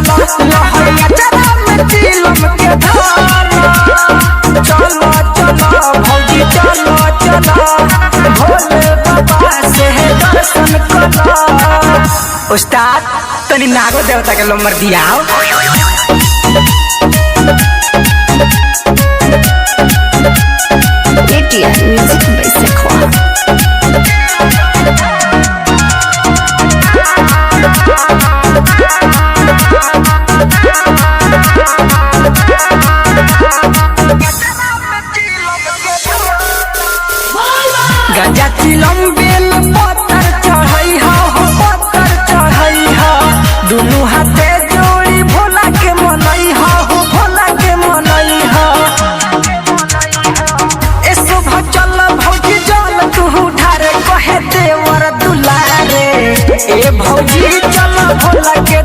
चलो लहैया चरा में चिलम के धारा। चलो चलो भौजी चलो चलो भोले बाबा से दर्शन करो। उस्ताद तनी नागो देवता के number दियाओ। ATR Music by Sekhwa. गजा चिलम बेल पत्थर चढ़ई हा हो पत्थर चढ़ई हा, दुनू हाथे जोड़ी भोला के मनई हा हो भोला के मनई हा। ए शोभा चल भौजी जल तू ढारे कहे देवर दुलारे, ए भौजी चल भोला के